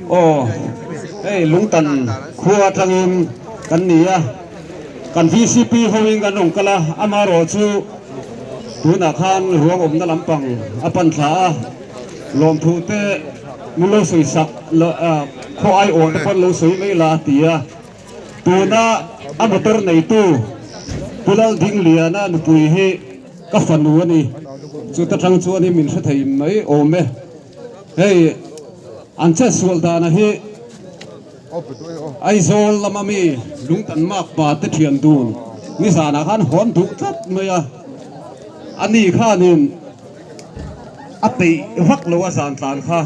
Aw, hei Lungtan khua atangin kan ni a, kan vcp hoin kan rawn kal a, amaherawhchu tunah khan ruang awmna lampang a pan thla a, lawmthu te min lo sawi sak khaw aiawh te pawn lo sawi mai la a ti a. Tuna a motor neitu Pu Laldingliana nupui hi ka fanu a ni. Chuta tang chuanin min hre thei mai awm e. Hei an chetsual dana hi Aizawl lama mi lungtan mak pa te thian dun nizanah khan hawn duh tlat mai a. Ani khanin a peih vak lo a zan tlan kha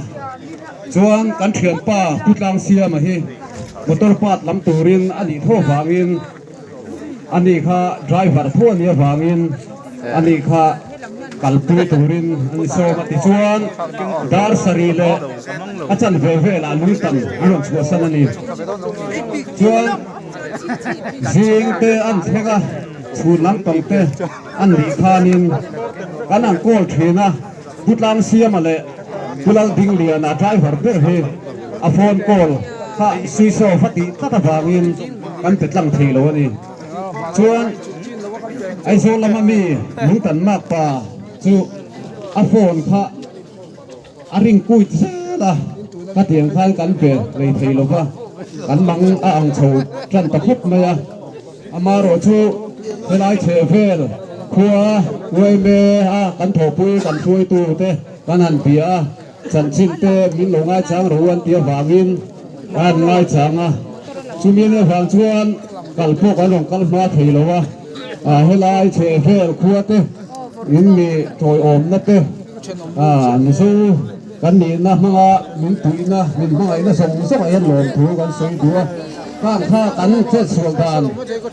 chuan kan thianpa Pu Tlangsiama hi motor part lam turin a nih tho vangin ani kha driver tho a nih avangin ani kha kalpui turin an sawm a tichuan dar sarih leh a chanve velah lungtan an rawn chhuahsan a ni chuan zing te an thleng a chhun lampang te. An nih khanin kan an call thin a, Pu Tlangsiama leh Pu Laldingliana driver ber hi a phone call kha switch off a tih tlat avangin kan pe tlang thei lo a ni. Chuan Aizawl lama mi Lungtan Makpa chu a phone kha a ring kuit zel a, khatiang khan kan pe lei thei lo va, kan mang a ang chho tan ta khawp mai a. Amaherawh chu helai chheh vel khua uaime a kan thawhpui kan hruaitu te kan han bia a, chanchin te min lo ngaichang ro an tih avangin ka han ngaichang a, chumi nia vang chuan kal pawh kan rawn kal hma thei lo a, helai chheh vel khua te in mi tawiawmna te Mizo kan nihna hmanga min puihna, min hmangaihna zawng zawngah hian lawmthu kan sawi duh a, khang kha kan chetsual dan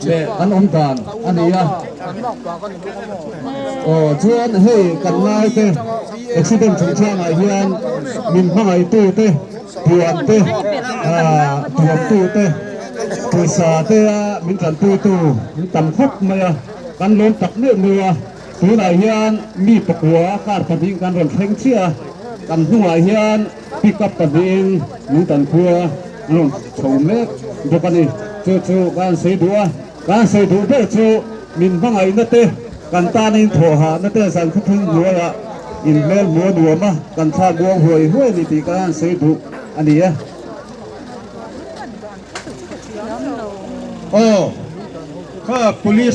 leh kan awm dan a ni a. Aw chuan hei kan naute accident chungchangah hian min hmangaihtute puan te tuamtute pawisa te a min tanpuitu min tam khawp mai a, kan lawm tak meuh meuh a. Tunah hian mi pakua car pahnih kan rawn thleng chiah a, kan hnungah hian pick up pahnihin Lungtan khua an rawn chho mek bawk a ni. Chu chu ka han sawi duh a, ka han sawi duh ber chu min hmangaihna te, kan tana inthawhhahna te zan khawthung hnuaiah inhmel hmuh a nuam a, kan thla muang huai huai a ni tih ka han sawi duh a ni e. Aw, kha police.